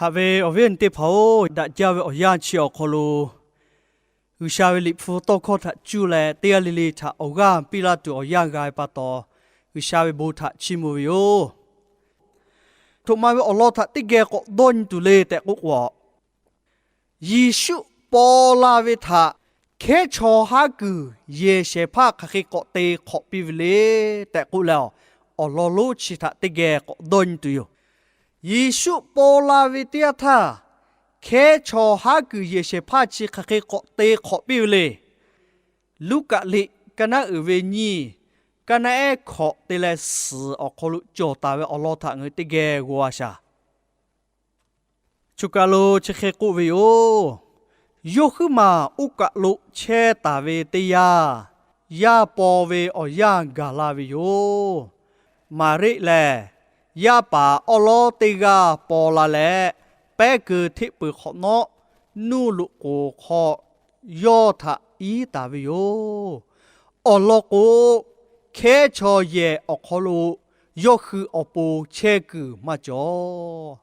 Haꞈ ve awˬ viˉ awˬ nyi teˇ hpaˍ-oˬ, daꞈ jaˇ ve awˬ yanˇ chi awˬ hk'aw lo G'uiˬsha ve Liꞈ hpu tawˇ hkawˇ htaꞈ cuˇ leh teˇ g'aˇ le le htaꞈ awˬ g'aˇ piˇ laˇ tuˬ awˬ yanˇ g'a ve pa taw, G'uiˬsha ve bon htaꞈ chiˇ mvuh ve yoˬ. Htoꞈ ma ve awˬ lawn htaꞈ teˇ geh k'awꞈ dawˇ nyi tuˬ le tehꞈ k'oˆ k'o, Yeˍsuˆ paw la ve htaꞈ hkehˉ chaw haˉ kuiˬ yehˬ shehˍ hpaˇ hk'aˬ hk'e k'awꞈ te hk'awꞈ piˇ ve le tehꞈ k'oˆ leh, awˬ lawn lonˉ chi htaꞈ teˇ geh k'awꞈ dawˇ nyi tuˬ yoˬ. Yeˍsuˆ paw la ve teˇ yanˇ htaˇ, hkehˉ chaw haˉ kuiˬ yehˬ shehˍ hpaˇ chi hk'aˬ hk'e k'awꞈ te hk'awꞈ piˇ ve le. Luˉkaꞈ liꞈ kaˇ naˉ uiˍ ve nyiˇ, kaˇ naˉ ehˉ hkawꞈ te leh suhˍ awˬ hk'aw lo cawˬ taˍ ve awˬ lawn htaꞈ ngaˬ hui teˇ geh g'aw a shaˍ. Choˬ kaˬ lo chi hk'e k'oˆ ve yoˬ. Yawˇ huiˉ maˬ oˇ kaˬ lo chehˇ taˍ ve teˇ yanˇ, yaˇ paw ve awˬ yanˇ gaˬ la ve yoˬ. Maˍriˆ lehˬ, yaˇ paˍ awˉ lawˉ teˇ g'aˇ paw la leh, pehˉ keu hteˆ peuˬ hk'awꞈ nawˉ, nuˇ loꞈ k'oˍ hk'aw yawˇ htaꞈ iˉ taˍ ve yoˬ. Awˬ lawn k'o, hkehˉ chaw yehˬ awˬ hk'aw lo yawˇ hui awˬ pon chehˇ kuiˬ maˇ cawˬ.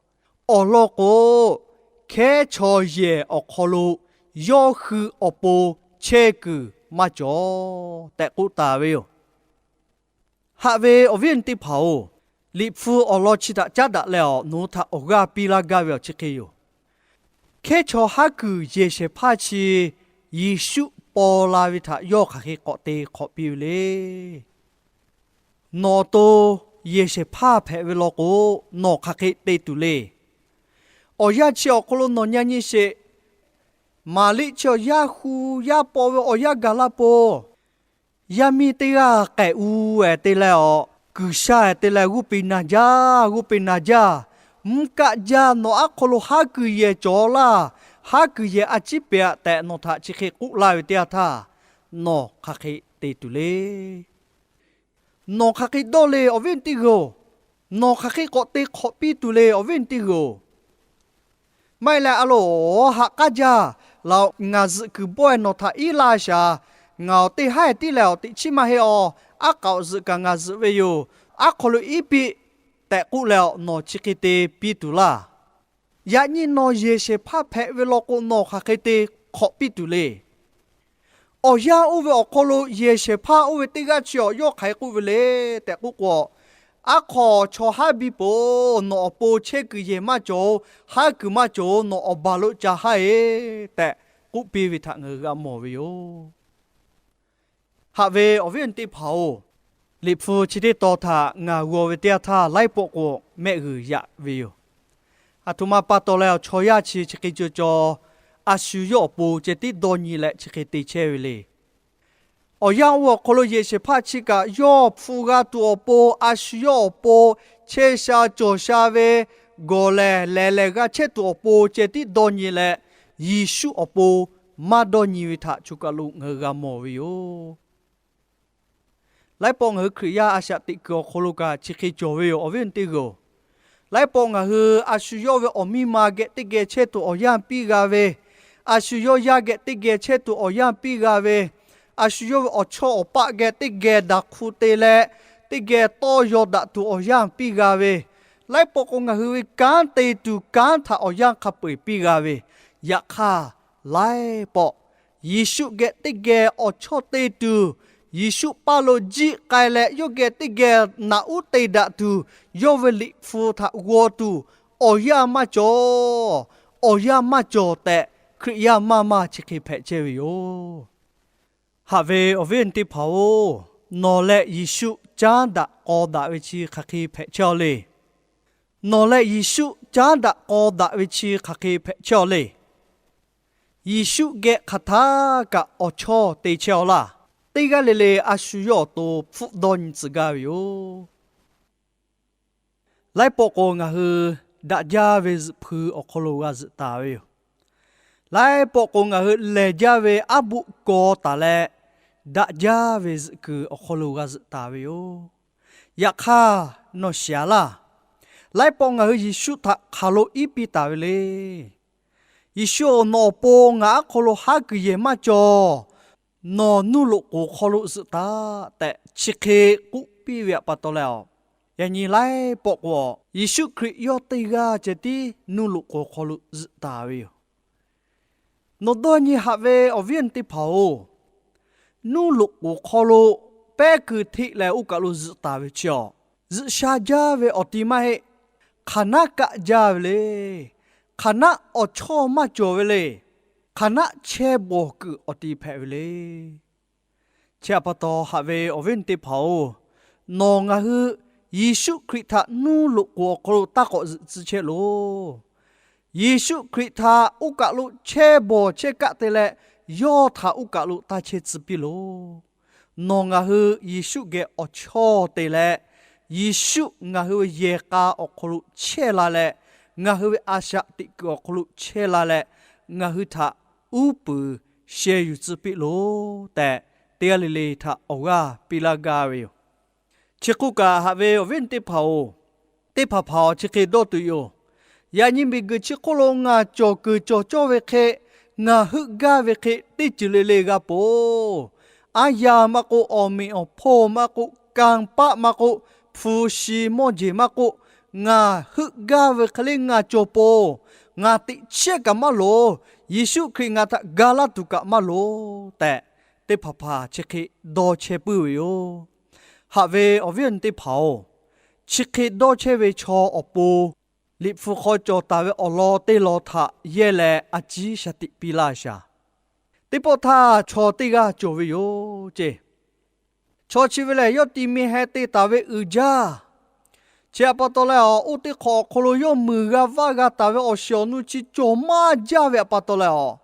Awˬ lawn k'o, hkehˉ chaw yehˬ awˬ hk'aw lo yawˇ hui awˬ pon chehˇ kuiˬ maˇ cawˬ tehꞈ k'oˆ taˍ ve yoˬ. Haꞈ ve awˬ viˉ awˬ nyi teˇ hpaˍ-oˬ, Liꞈ hpu awˬ lawn chi htaꞈ caˉ daꞈ leh awˬ nawˬ hui htaꞈ awˬ g'aˇ piˇ laˇ gaˇ ve awˬ chi hk'e yoˬ. Hkehˉ chaw haˉ kuiˬ yehˬ shehˍ hpaˇ chi Yeˍsuˆ paw la ve htaꞈ yawˇ hk'aˬ hk'e k'awꞈ te hk'awꞈ piˇ ve le. Nawˬ awˬ to yehˬ shehˍ hpaˇ hpehꞈ ve law k'o, nawˬ hk'aˬ hk'e te tuˬ le. Awˬ yanˇ chi awˬ hk'aw lo nawˬ nyi nyi sheˍ. Maˍriˆ chi awˬ yaˇ hu yaˇ paw ve awˬ yanˇ gaˬ la po, yaˇ miˇ teˇ g'aˇ k'ehꞈ u-e te leh awˬ kuiˬ sha-e te leh g'oˇ pe na jaˇ, g'oˇ pe na jaˇ. Mvuhˇ kaˆ jaˇ, nawˬ aˉ hk'aw lo haˉ kuiˬ yehˬ cawˬ laˇ, haˉ kuiˬ yehˬ a ciˉ pehˍ-aꞈ tehꞈ nawˬ htaꞈ chi hk'e k'oˆ laˇ ve teˇ yanˇ htaˇ, nawˬ hk'aˬ hk'e te tuˬ le. Nawˬ hk'aˬ hk'e dawˇ le awˬ viˉ awˬ nyi teˇ g'aˇ-oˬ. Nawˬ hk'aˬ hk'e k'awꞈ te hk'awꞈ piˇ tuˬ le awˬ viˉ awˬ nyi teˇ g'aˇ-oˬ. Maˇ heˆ leh a loˍ, haꞈ k'aˉ jaˇ, laˬ ngaˬ zuhꞈ kuiˬ bawehˇ nawˬ htaꞈ iˉ laˇ shaˍ. Ngaˬ awˬ teˇ haˉ tiˉ lehˬ awˬ teꞈ chiˉ maˇ heˆ awˬ. Aˉ k'aoˍ zuhꞈ kaꞈ ngaˬ zuhꞈ ve yoˬ. Aˉ hk'aw lo iˉ piˇ tehꞈ k'oˆ leh nawˬ chi hk'e te piˇ tuˬ laˇ. Yaꞈ nyi nawˬ yehˬ shehˍ hpaˇ hpehꞈ ve law k'o, nawˬ hk'aˬ hk'e te hk'awꞈ piˇ tuˬ le. Awˬ yanˇ oˇ ve awˬ hk'aw lo yehˬ shehˍ hpaˇ oˇ ve teˇ g'aˇ chi awˬ yawˇ hk'aˬ hk'e k'oˆ ve le tehꞈ k'oˆ k'o, aˉ hk'aw chaw haˉ biˇ poˬ, nawˬ awˬ pon chehˇ kuiˬ yehˬ maˇ cawˬ-oˬ, haˉ kuiˬ maˇ cawˬ-oˬ, nawˬ awˬ baˬ lo ca haˉ-e tehꞈ k'oˆ piˇ ve htaꞈ ngaˬ hui g'a mawˬ ve yoˬ. Haꞈ ve awˬ viˉ awˬ nyi teˇ hpaˍ-oˬ, Liꞈ hpu chi teˇ tawn htaꞈ ngaˬ g'aw ve teˇ yanˇ htaˇ laiˉ pawˆ k'o mehˆ g'uiˬ yaꞈ ve yoˬ. Aˬ htoꞈ ma pa taw leh awˬ chaw yaˇ chi chi hk'e caw caw a shu yawˇ awˬ pon ceh tiˉ dawˇ nyi leh chi hk'e te chehˇ ve le. Awˬ yanˇ oˇ awˬ hk'aw lo yehˬ shehˍ hpaˇ chi kaꞈ yawˇ hpfuhˇ g'a tuˬ awˬ pon, a shu yawˇ awˬ pon chehˇ sha cawˬ sha ve, gawˬ lehˬ lehˬ lehˬ g'a chehˇ tuˬ awˬ pon ceh tiˉ dawˇ nyi leh, Yeˍsuˆ awˬ pon maˇ dawˇ nyi ve htaꞈ choˬ kaˬ lo ngaˬ hui g'a mawˬ ve yoˬ. Laiˉ pawˆ ngaˬ hui Hkriꞈ yaˇ a shaꞈ teꞈ kuiˬ awˬ hk'aw lo kaꞈ chi hk'e cawˬ ve yoˬ awˬ viˉ awˬ nyi teˇ g'aˇ-oˬ. Laiˉ pawˆ ngaˬ hui a shu yawˇ ve awˬ miˇ ma geh teˇ geh chehˇ tuˬ awˬ yanˇ piˇ g'a ve, a shu yawˇ yaˇ geh teˇ geh chehˇ tuˬ awˬ yanˇ piˇ g'a ve, a shu yawˇ ve awˬ chawˇ awˬ paˆ geh teˇ geh daꞈ hk'u te leh, teˇ geh tawˇ yaw daꞈ tuˬ awˬ yanˇ piˇ g'a ve, laiˉ pawˆ k'o ngaˬ hui ve kanˉ te tuˬ kanˉ htaꞈ awˬ yanˇ hk'a peu-eˬ piˇ g'a ve, yaꞈ hk'aˇ laiˉ pawˆ Yeˍsuˆ geh teˇ geh awˬ chawˇ te tuˬ, Yeˍsuˆ paˇ lo jiˆ k'ai leh yawˇ geh teˇ geh naꞈ uˉ te daꞈ tuˬ, yawˇ ve Liꞈ hpu htaꞈ g'aw tuˬ awˬ yanˇ maˇ cawˬ. Awˬ yanˇ maˇ cawˬ tehꞈ Hkriꞈ yaˇ maˇ maˇ chi hk'e hpehꞈ chehˇ ve yoˬ. Haꞈ ve awˬ viˉ awˬ nyi teˇ hpaˍ-oˬ, nawˬ leh Yeˍsuˆ caˉ daꞈ k'aw daꞈ ve chi hk'aˬ hk'e hpehꞈ chehˇ-aw le. Nawˬ leh Yeˍsuˆ caˉ daꞈ k'aw daꞈ ve chi hk'aˬ hk'e hpehꞈ chehˇ-aw le. Yeˍsuˆ geh hk'aˬ htaˇ kaꞈ awˬ chawˇ te chehˇ-aw laˇ. Teˇ g'aˇ le le a shu yawˇ awˬ to hpfuhˆ dawˇ nyi tcuh gaˇ ve yoˬ. Laiˉ pawˆ k'o ngaˬ hui daꞈ jaˇ ve zuhꞈ hpui awˬ hk'aw lo g'a zuhꞈ taˍ ve yoˬ. Laiˉ pawˆ k'o ngaˬ hui lehˬ jaˇ ve aˉ buˆ kaw taˍ leh, daꞈ jaˇ ve zuhꞈ kuiˬ awˬ hk'aw lo g'a zuhꞈ taˍ ve yoˬ. Yaꞈ hk'aˇ, nawˬ shiˍ-a laˇ. Laiˉ pawˆ ngaˬ hui Yeˍsuˆ htaꞈ hk'aˬ lo iˉ piˇ taˍ ve le. Yeˍsuˆ-oˬ, nawˬ awˬ pon ngaˬ aˉ hk'aw lo haˉ kuiˬ yehˬ maˇ cawˬ. Nawˬ nuˇ loꞈ k'oˍ hk'aw lo zuhꞈ taˍ tehꞈ chi hk'e k'oˆ piˇ ve pa taw leh, Yaꞈ nyi laiˉ pawˆ k'o, Yeˍsuˆ Hkriꞈ yawˇ teˇ g'aˇ ceh tiˉ nuˇ loꞈ k'oˍ awˬ hk'aw lo zuhꞈ taˍ ve yoˬ. Nawˬ dawˇ nyi haꞈ ve awˬ viˉ awˬ nyi teˇ hpaˍ-oˬ, nuˇ loꞈ k'oˍ hk'aw lo pehˉ kuiˬ hteꞈ leh oˇ kaˬ lo zuhꞈ taˍ ve chi awˬ, zuhꞈ sha jaˇ ve awˬ ti maˇ heˆ. Hk'aˬ naˆ kaˆ jaˇ ve le. Hk'aˬ naˆ awˬ chawˇ maˇ cawˬ ve le. Hk'aˬ naˆ chehˇ bawˬ kuiˬ awˬ ti hpehꞈ ve le. Chi htaꞈ pa taw haꞈ ve awˬ viˉ awˬ nyi teˇ hpaˍ-oˬ, nawˬ ngaˬ hui Yeˍsuˆ Hkriꞈ htaꞈ nuˇ loꞈ k'oˍ awˬ hk'aw lo taˇ k'awꞈ zuhꞈ tcuh chehˇ loˬ. Yeˍsuˆ Hkriꞈ htaꞈ oˇ kaˬ lo chehˇ bawˬ chehˇ kaˆ te leh, yawˇ htaꞈ oˇ kaˬ lo taˇ chehˇ tcuh piˇ loˬ. Nawˬ ngaˬ hui Yeˍsuˆ geh awˬ chawˇ te leh, Yeˍsuˆ ngaˬ hui ve yehˬ k'a awˬ hk'aw lo chehˇ la leh, ngaˬ hui ve a shaꞈ teꞈ kuiˬ awˬ hk'aw lo chehˇ la leh, ngaˬ hui htaꞈ uˉ peunˍ sheh yuˬ tcuh piˇ loˬ tehꞈ, teˇ g'aˇ le le htaꞈ awˬ g'aˇ piˇ laˇ gaˇ ve yoˬ. Chi hk'oˆ kaꞈ haꞈ ve awˬ viˉ awˬ nyi teˇ hpaˍ-oˬ, teˇ hpaˍ hpaˍ awˬ chi hk'e dawˇ tuˬ yoˬ. Yaꞈ nyi miˬguiˬ chi hk'oˆ lo ngaˬ cawˬ kuiˬ cawˬ cawˇ ve hk'e, ngaˬ heuˆ gaˇ ve hk'e teˇ ceuˬ le le g'a peuˬ. Aˉ yaˇ maˇ k'oˆ, awˬ meꞈ awˬ hponˇ maˇ k'oˆ, kanˇ paˆ maˇ k'oˆ, hpu shi mawˇ jeˬ maˇ k'oˆ, ngaˬ heuˆ gaˇ ve hk'e le ngaˬ cawˬ peuˬ. Ngaˬ teꞈ chiˉ kaꞈ maˇ loˍ. Yeˍsuˆ Hkriꞈ ngaˬ htaꞈ ga laˇ tuˬ kaꞈ maˇ loˍ tehꞈ, teˇ hpaˍ hpaˍ chi hk'e dawˇ chehˇ puiˉ ve yoˬ. Haꞈ ve awˬ viˉ awˬ nyi teˇ hpaˍ-oˬ, chi hk'e dawˇ chehˇ ve chaw awˬ pon, Liꞈ hpu hk'aw cawˬ taˍ ve awˬ lawn teˇ lawn htaꞈ yehˇ leh a ciˉ shaˍ tiꞈ piˇ laˇ shaˍ. Teˇ pawˆ htaˇ chaw teˇ g'aˇ cawˬ ve yoˬ ceˇ. Chaw chi ve lehˬ, yawˇ ti mi heh te taˍ ve uiˍ jaˇ. Chi htaꞈ pa taw leh awˬ, oˇ teˇ hk'awꞈ awˬ hk'aw lo yawˇ muiˬ g'a vaˇ g'a taˍ ve awˬ shiˍ awˬ nu chi cawˬ maˇ jaˇ ve htaꞈ pa taw leh awˬ,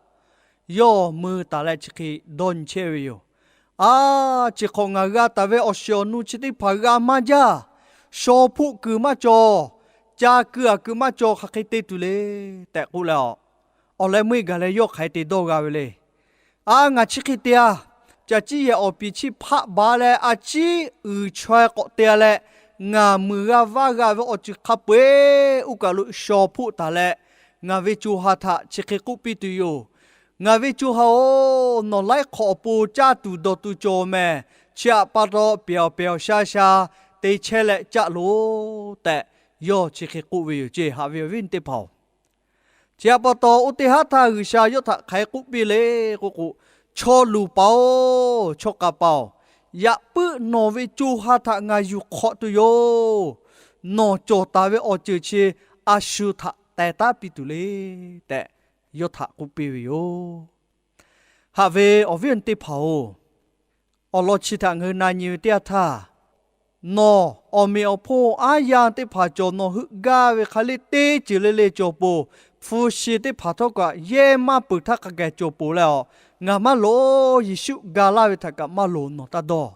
yawˇ mui taˍ leh chi hk'e dawˇ nyi chehˇ ve yoˬ. A, chi hk'awꞈ ngaˬ g'a taˍ ve awˬ shiˍ awˬ nu chi teˇ hpaˍ g'a maˇ jaˇ. Shaw hpoˆ kuiˬ maˇ cawˬ, ca kuiˬ aˬ kuiˬ maˇ cawˬ, hk'aˬ hk'e te tuˬ le tehꞈ k'oˆ leh awˬ, awˬ leh meuˇ gaˬ leh yawˇ hk'aˬ hk'e te dawˇ g'a ve le. A, ngaˬ chi hk'e te-a, ca ciˉ yehˬ awˬ piˍ chi hpaˆ baˬ leh a ciˉ uiˍ chaweh k'awꞈ te-a leh, ngaˬ muiˬ g'a vaˇ g'a ve awˬ ceuˬ hk'a peu-eˬ oˇ kaˬ lo shaw hpoˆ taˍ leh, ngaˬ ve co ha htaꞈ chi hk'e k'oˆ piˇ tuˬ yoˬ. Ngaˬ ve co ha-oˬ, nawˬ laiˉ hk'awꞈ awˬ pon caˇ tuˬ dawˬ tuˬ cawˬ mehˍ. Chi htaꞈ pa taw pehˬ awˬ pehˬ awˬ sha sha te chehˇ leh caˇ loˬ tehꞈ, yawˇ chi hk'e k'oˆ ve yoˬ ceˇ, haꞈ ve awˬ viˉ awˬ nyi teˇ hpaˍ-oˬ. Chi htaꞈ pa taw oˇ teˇ haˉ htaˇ G'uiˬsha yawˇ htaꞈ hk'aˬ hk'e k'oˆ piˇ le k'oˆ k'o, Chaw luˬ paˍ-oˬ, chaw k'aˍ paˍ-oˬ, yaꞈ puiˉ nawˬ ve co ha htaꞈ ngaˬ yuˬ hk'awꞈ tuˬ yoˬ. Nawˬ cawˬ taˍ ve awˬ ceuˬ chi a shu htaꞈ teh taˉ piˇ tuˬ le tehꞈ, yawˇ htaꞈ k'oˆ piˇ ve yoˬ. Haꞈ ve awˬ viˉ awˬ nyi teˇ hpaˍ-oˬ, awˬ lawn chi htaꞈ ngaˬ hui na nyi ve teˇ yanˇ htaˇ, nawˬ awˬ meꞈ awˬ hponˇ aˉ yanˇ teˇ hpaˍ cawˬ, nawˬ heuˆ gaˇ ve hk'a le teˇ ceuˬ le le cawˬ peuˬ, hpu shi teˇ hpaˍ htawˇ kaꞈ yehˇ maˇ peuˬ htaˇ hk'a gaˬ cawˬ peuˬ leh awˬ, ngaˬ maˇ loˍ, Yeˍsuˆ ga laˇ ve htaꞈ kaꞈ maˇ loˍ, nawˬ taˇ dawˇ.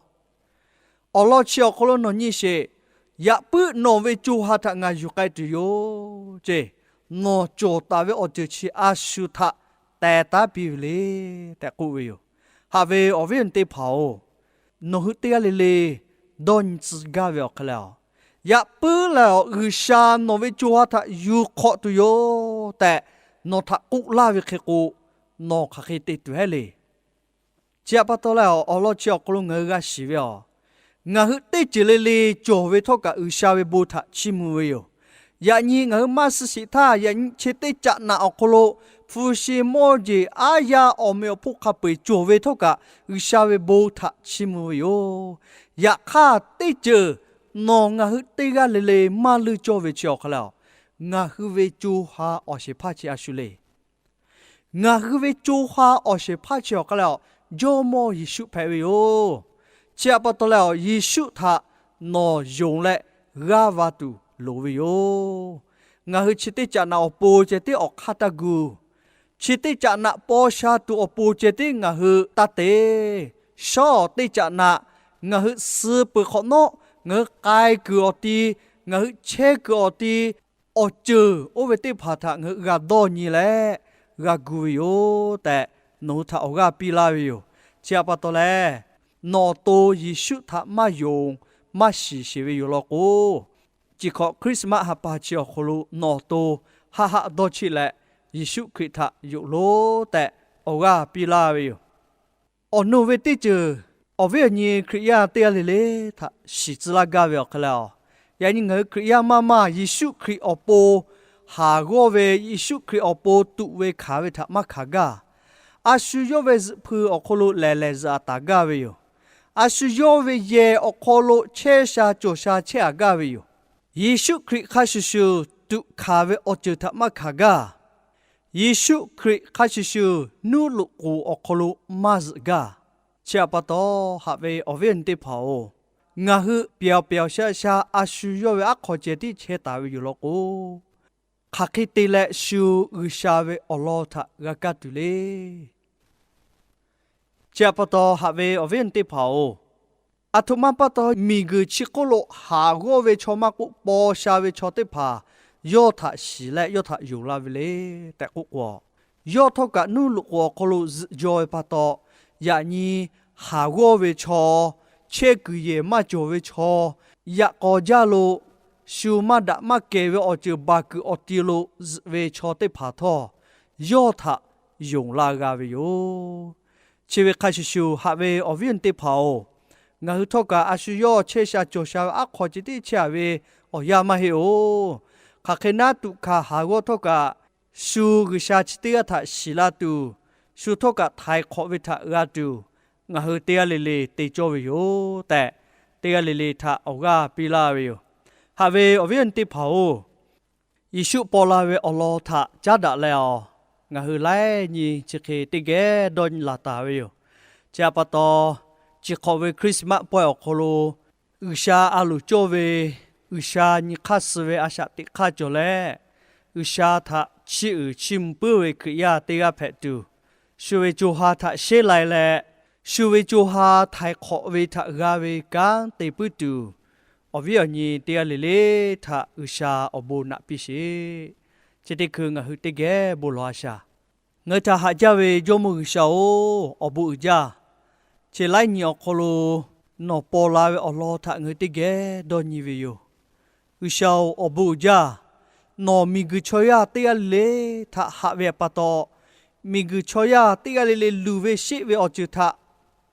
Awˬ lawn chi awˬ hk'aw lo nawˬ nyi sheˍ. Yaꞈ puiˉ nawˬ ve co ha htaꞈ ngaˬ yuˬ k'ai tuˬ yoˬ ceˇ. Nawˬ cawˬ taˍ ve awˬ ceuˬ chi a shu htaꞈ teh taˉ piˇ ve le tehꞈ k'oˆ ve yoˬ. Haꞈ ve awˬ viˉ awˬ nyi teˇ hpaˍ-oˬ, nawˬ hui teˇ g'aˇ le le dawˇ nyi tcuh gaˇ ve awˬ hk'e leh awˬ, yaꞈ puiˉ leh awˬ G'uiˬsha nawˬ ve co ha htaꞈ yuˬ hk'awꞈ tuˬ yoˬ tehꞈ nawˬ htaꞈ k'oˆ laˇ ve hk'e k'o, nawˬ hk'aˬ hk'e te tuˬ heˆ le. Chi htaꞈ pa taw leh awˬ, awˬ lawn chi awˬ hk'aw lo ngaˬ hui g'a shiˍ ve awˬ, ngaˬ hui teˇ ceuˬ le le cawˬ ve htawˇ kaꞈ G'uiˬsha ve bon htaꞈ chiˇ mvuh ve yoˬ. Yaꞈ nyi ngaˬ hui maˇ suh sheˍ htaˇ, yaꞈ nyi chi teˇ caꞈ naꞈ awˬ hk'aw lo hpu shi mawˇ jeˬ aˉ yanˇ awˬ meꞈ awˬ hponˇ hk'a peu-eˬ cawˬ ve htawˇ kaꞈ G'uiˬsha ve bon htaꞈ chiˇ mvuh ve yoˬ. Yaꞈ hk'aˇ teˇ ceuˬ nawˬ ngaˬ hui teˇ g'aˇ le le maˇ leuˇ cawˇ ve chi awˬ hk'e leh awˬ, ngaˬ hui ve co ha awˬ shehˍ hpaˇ chi a shu le. Ngaˬ hui ve co ha awˬ shehˍ hpaˇ chi awˬ hk'e leh awˬ, Jawˇmawˇ Yeˍsuˆ hpehꞈ ve yoˬ. Chi htaꞈ pa taw leh awˬ, Yeˍsuˆ htaꞈ nawˬ yonˍ leh g'aˇ va tuˬ loˍ ve yoˬ. Ngaˬ hui chi teˇ caꞈ naꞈ awˬ pon ceh tiˉ awˬ hk'aˇ taˇ gu. Chi teˇ caꞈ naꞈ paw sha tuˬ awˬ pon ceh tiˉ ngaˬ hui taˇ te. Shawˉ awˬ teˇ caꞈ naꞈ ngaˬ hui suh peuˬ hk'awꞈ nawˉ, ngaˬ hui k'ai kuiˬ awˬ ti, ngaˬ hui chehˇ kuiˬ awˬ ti, awˬ ceuˬ oˇ ve teˇ hpaˍ htaꞈ ngaˬ hui g'a dawˇ nyi leh g'a gu ve yoˬ tehꞈ, nawˬ hui htaꞈ awˬ g'aˇ piˇ laˇ ve yoˬ. Chi htaꞈ pa taw leh, nawˬ awˬ to Yeˍsuˆ htaꞈ maˇ yonˍ maˇ shiˍ sheˍ ve yoˬ law k'o, chi hk'awꞈ Christmas ha pa chi awˬ hk'aw lo nawˬ awˬ to haˆ haˆ dawˇ cheˆ leh, Yeˍsuˆ Hkriꞈ htaꞈ yonˍ loˬ tehꞈ awˬ g'aˇ piˇ laˇ ve yoˬ. Awˬ nu ve teˇ ceuˬ, awˬ viˉ awˬ nyi Hkriꞈ yaˇ teˇ g'aˇ le le htaꞈ shiˍ tcuh laˇ gaˇ ve awˬ hk'e leh awˬ, Yaꞈ nyi ngaˬ hui Hkriꞈ yaˇ maˇ maˇ Yeˍsuˆ Hkriꞈ awˬ pon haˍ g'awˇ ve, Yeˍsuˆ Hkriꞈ awˬ pon tuꞈ ve hkanˍ ve htaꞈ maˇ hkanˍ gaˇ. A shu yawˇ ve zuhꞈ hpui awˬ hk'aw lo lehˬ lehˬ zuhꞈ a taˍ gaˇ ve yoˬ. A shu yawˇ ve yehˬ awˬ hk'aw lo chehˇ sha cawˬ sha chehˇ a gaˇ ve yoˬ. Yeˍsuˆ Hkriꞈ hk'a shuˍ shuˍ tuꞈ hkanˍ ve awˬ ceuˬ htaꞈ maˇ hkanˍ gaˇ. Yeˍsuˆ Hkriꞈ hk'a shuˍ shuˍ nuˇ loꞈ k'oˍ awˬ hk'aw lo maˇ zuhꞈ gaˇ. Chi htaꞈ pa taw, haꞈ ve awˬ viˉ awˬ nyi teˇ hpaˍ-oˬ, ngaˬ hui pyawˬ pyawˬ sha sha a shu yawˇ ve aˉ hk'aw ceh tiˉ chehˇ taˍ ve yoˬ law k'o, hk'aˬ hk'e te leh shu G'uiˬsha ve awˬ lawn htaꞈ g'a kaˇ tuˬ le. Chi htaꞈ pa taw, haꞈ ve awˬ viˉ awˬ nyi teˇ hpaˍ-oˬ, aˬ htoꞈ ma pa taw miˬguiˬ chi hk'oˆ lo haˍ g'awˇ ve chaw maˇ k'oˆ, paw sha ve chaw teˇ hpaˍ yawˇ htaꞈ shiˍ leh yawˇ htaꞈ yonˍ la ve le tehꞈ k'oˆ k'o, yawˇ htawˇ kaꞈ nuˇ loꞈ k'oˍ awˬ hk'aw lo zuhꞈ jaw ve pa taw, yaꞈ nyi haˍ g'awˇ ve chaw, chehˇ kuiˬ yehˬ maˇ cawˬ ve chaw, yaꞈ k'aw jaˇ lo shu maˇ daꞈ maˇ kehˬ ve awˬ ceuˬ baˬ kuiˬ awˬ ti lo zuhꞈ ve chaw teˇ hpaˍ htawˇ, yawˇ htaꞈ yonˍ la g'a ve yoˬ. Chi ve hk'a shuˍ shuˍ, haꞈ ve awˬ viˉ awˬ nyi teˇ hpaˍ-oˬ, ngaˬ hui htawˇ kaꞈ a shu yawˇ chehˇ sha cawˬ sha ve aˉ hk'aw ceh tiˉ chehˇ a ve awˬ yanˇ maˇ heˆ-oˬ. Hk'aˬ hk'e naˉ tuꞈ hkanˍ haˍ g'awˇ htawˇ kaꞈ, shu G'uiˬsha chi teˇ g'aˇ htaꞈ shiˍ la tuˬ, shu htawˇ kaꞈ htaiˍ hk'awꞈ ve htaꞈ g'a tuˬ, ngaˬ hui teˇ g'aˇ le le te cawˇ ve yoˬ tehꞈ, teˇ g'aˇ le le htaꞈ awˬ g'aˇ piˇ laˇ ve yoˬ. Haꞈ ve awˬ viˉ awˬ nyi teˇ hpaˍ-oˬ, Yeˍsuˆ paw la ve awˬ lawn htaꞈ caˉ daꞈ leh awˬ, ngaˬ hui laiˉ nyi chi hk'e teˇ geh dawˇ nyi laˬ taˍ ve yoˬ. Chi htaꞈ pa taw, chi hk'awꞈ ve Christmas pawehˇ awˬ hk'aw lo G'uiˬsha a loˍ cawˇ ve, G'uiˬsha nyi hk'aˇ suh ve a shaꞈ teꞈ hk'aˇ cawˬ leh, G'uiˬsha htaꞈ chiˇ uiˍ chiˇ mvuh puiˉ ve Hkriꞈ yaˇ teˇ g'aˇ hpehꞈ tuˬ, shu ve co ha htaꞈ sheˉ lai leh, shu ve co ha htaiˍ hk'awꞈ ve htaꞈ g'a ve kanˉ te puiˉ tuˬ, awˬ viˉ awˬ nyi teˇ g'aˇ le le htaꞈ G'uiˬsha awˬ bon naꞈ piˇ sheˍ. Chi teˇ hkui ngaˬ hui teˇ geh bon lawˬ a shaˍ. Ngaˬ hui htaꞈ haꞈ jaˇ ve Jawˇmawˇ G'uiˬsha-oˬ, awˬ bon uiˍ jaˇ. Chi laiˉ nyi awˬ hk'aw lo nawˬ paw la ve awˬ lawn htaꞈ ngaˬ hui teˇ geh dawˇ nyi ve yoˬ. G'uiˬsha-oˬ, awˬ bon uiˍ jaˇ. Nawˬ miˬguiˬ chaw yaˇ teˇ g'aˇ le le htaꞈ haꞈ ve pa taw, miˬguiˬ chaw yaˇ teˇ g'aˇ le le luˬ ve sheˆ ve awˬ ceuˬ htaꞈ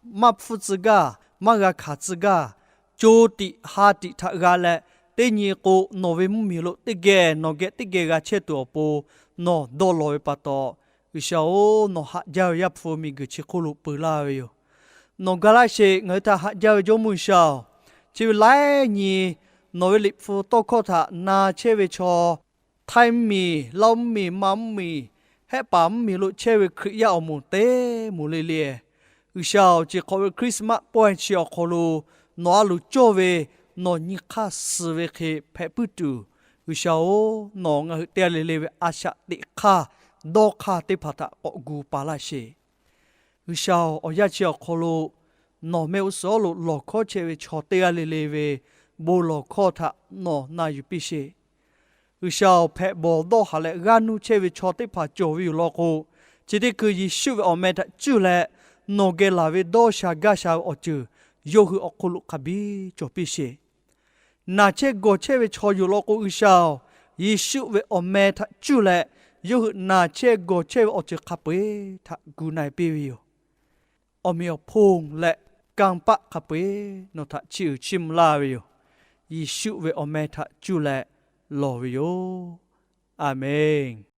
maˇ hpfuhˇ tcuh gaˇ, maˇ g'a hkanˍ tcuh gaˇ, co tiꞈ ha tiꞈ htaꞈ g'a leh, teˇ nyi k'o nawˬ ve mvuhˇmiˬ lo teˇ geh nawˬ geh teˇ geh g'a chehˇ tuˬ awˬ pon nawˬ dawˇ law ve pa taw, G'uiˬsha-oˬ, nawˬ haꞈ jaˇ ve Yaˇ hpu miˬguiˬ chi hk'oˆ lo peu laˇ ve yoˬ. Nawˬ ga laˇ sheˍ. Ngaˬ hui htaꞈ haꞈ jaˇ ve Jawˇmawˇ G'uiˬsha-oˬ, chi ve laiˉ nyi nawˬ ve Liꞈ hpu tawˇ hkawˇ htaꞈ na chehˇ ve chaw, htaiˇ mvuhˇmiˬ, Laoˇ mvuhˇmiˬ, Manˍ mvuhˇmiˬ, Hehˆ paˍ mvuhˇmiˬ lo chehˇ ve Hkriꞈ yaˇ awˬ moˍ teˇ moˍ le le, G'uiˬsha-oˬ, chi hk'awꞈ ve Christmas pawehˇ chi awˬ hk'aw lo nawˬ a loˍ cawˇ ve, nawˬ nyi hk'aˇ suh ve hk'e hpehꞈ puiˉ tuˬ, G'uiˬsha-oˬ, nawˬ ngaˬ hui teˇ g'aˇ le le ve a shaꞈ teꞈ hk'aˇ, dawˇ hk'aˇ teˇ hpaˍ htaꞈ k'awꞈ gu paˍ laˇ sheˍ. G'uiˬsha-oˬ, awˬ yanˇ chi awˬ hk'aw lo nawˬ mehˆ g'uˇ suhˍ lo lawˬ hkawˉ chehˇ ve chaw teˇ g'aˇ le le ve bon lawˬ hkawˇ htaꞈ nawˬ na yuˬ piˇ sheˍ. G'uiˬsha-oˬ, hpehꞈ bawˬ dawˇ haˍ leh g'aˇ nuˇ chehˇ ve chaw teˇ hpaˍ cawˬ ve yoˬ law k'o, chi teˇ hkui Yeˍsuˆ ve awˬ meh htaꞈ cuˇ leh nawˬ geh laˬ ve dawˇ sha gaˇ sha ve awˬ ceuˬ yawˇ hui awˬ hk'oˆ lo hk'a biˇ cawˬ piˇ sheˍ. Naˬ chehˇ gawˬ chehˇ ve chaw yoˬ law k'o, G'uiˬsha-oˬ, Yeˍsuˆ ve awˬ meh htaꞈ cuˇ leh yawˇ hui naˬ chehˇ gawˬ chehˇ ve awˬ ceuˬ hk'a peu-eˬ htaꞈ gu na-e piˇ ve yoˬ. Awˬ meꞈ awˬ hponˇ leh kanˇ paˆ hk'a peu-eˬ nawˬ htaꞈ chiˇ uiˍ chiˇ mvuh laˇ ve yoˬ. Yeˍsuˆ ve awˬ meh htaꞈ cuˇ leh lawˬ ve yoˬ. A menˬ.